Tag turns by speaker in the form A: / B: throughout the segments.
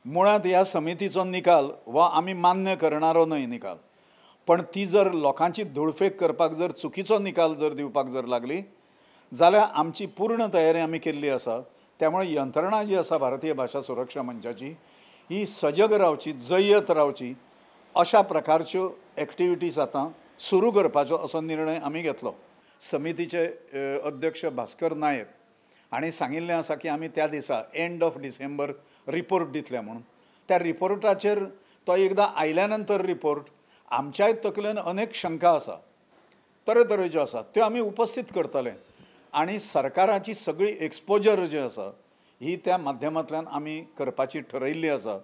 A: मुळांत ह्या समितीचो निकाल हो आमी मान्य करणारो न्हय निकाल, पण ती जर लोकांची धुळफेक करपाक जर चुकीचो निकाल जर दिवपाक जर लागली जाल्यार आमची पूर्ण तयारी आमी केल्ली आसा. त्यामुळे यंत्रणा जी आसा भारतीय भाशा सुरक्षा मंचाची ही सजग रावची, जय्यत रावची अशा प्रकारच्यो एक्टिविटीज आतां सुरू करपाचो असो निर्णय आमी घेतलो. समितीचे अध्यक्ष भास्कर नायक हांणी सांगिल्लें आसा की आमी त्या दिसा एंड ऑफ डिसेंबर रिपोर्ट दितले म्हणून. त्या रिपोर्टाचेर तो एकदां आयल्या नंतर रिपोर्ट आमच्याय तकलेन अनेक शंका आसा, तरेतरेच्यो आसा, त्यो आमी उपस्थीत करतले आनी सरकाराची सगळी एक्सपोजर जी आसा ही त्या माध्यमांतल्यान आमी करपाची ठरयिल्ली आसा.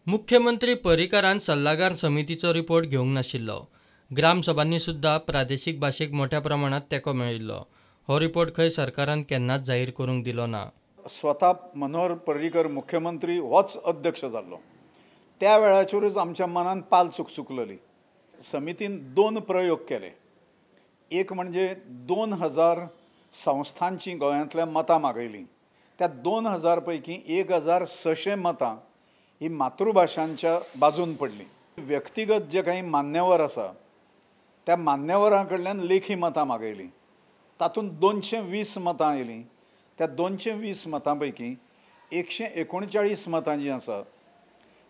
B: मुख्यमंत्री पर्रीकारान सल्लागार समितीचो रिपोर्ट घेवंक नाशिल्लो. ग्रामसभांनी सुद्दां प्रादेशीक भाशेक मोठ्या प्रमाणांत तेंको मेळिल्लो. हो रिपोर्ट खंय सरकारान केन्नाच जाहीर करूंक दिलो ना.
A: स्वता मनोहर पर्रीकर मुख्यमंत्री होच अध्यक्ष जाल्लो त्या वेळाचेरूच आमच्या मनान पाल चुकचुकलेली. समितीन 2 प्रयोग केले. एक म्हणजे 2000 संस्थांची गोंयांतल्या मतां मागयलीं. त्या 2000 पैकी 1600 मतां ही मातृभाशांच्या बाजून पडलीं. व्यक्तिगत जे काही मान्यवर आसा त्या मान्यवरां कडल्यान लेखी मतां मागयलीं. तातूंत 220 मतां आयलीं. त्या 220 मतां पैकी 139 मतां जीं आसा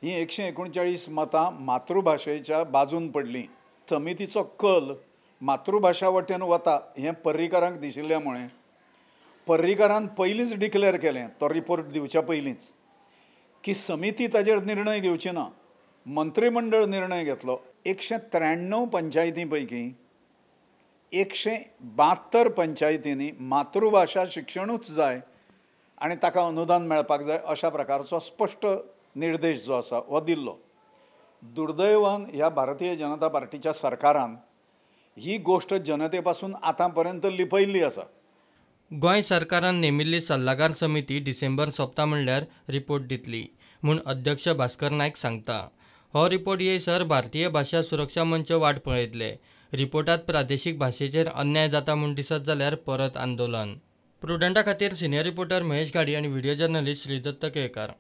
A: हीं 139 मतां मातृभाशेच्या बाजून पडलीं. समितीचो कल मातृभाशा वटेन वता हें पर्रीकारांक दिशिल्ल्या मुळे पर्रीकारान पयलींच डिक्लेअर केलें, तो रिपोर्ट दिवच्या पयलींच, की समिती ताजेर निर्णय घेवची ना, मंत्रिमंडळ निर्णय घेतलो. 193 पंचायतीं पैकी 172 पंचायतींनी मातृभाशा शिक्षणूच जाय आनी ताका अनुदान मेळपाक जाय अशा प्रकारचो स्पश्ट निर्देश जो आसा हो दिल्लो. दुर्दैवान ह्या भारतीय जनता पार्टीच्या सरकारान ही गोष्ट जनते पासून आतां पर्यंत लिपयिल्ली आसा.
B: गोंय सरकारान नेमिल्ली सल्लागार समिती डिसेंबर सोंपता म्हणल्यार रिपोर्ट दितली म्हूण अध्यक्ष भास्कर नायक सांगता. हो रिपोर्ट येयसर भारतीय भाशा सुरक्षा मंच वाट पळयतले. रिपोर्टांत प्रादेशीक भाशेचेर अन्याय जाता म्हूण दिसत जाल्यार परत आंदोलन. प्रुडंटा खातीर सिनियर रिपोर्टर महेश घाडी आनी व्हिडिओ जर्नलिस्ट श्रीदत्त केळकार.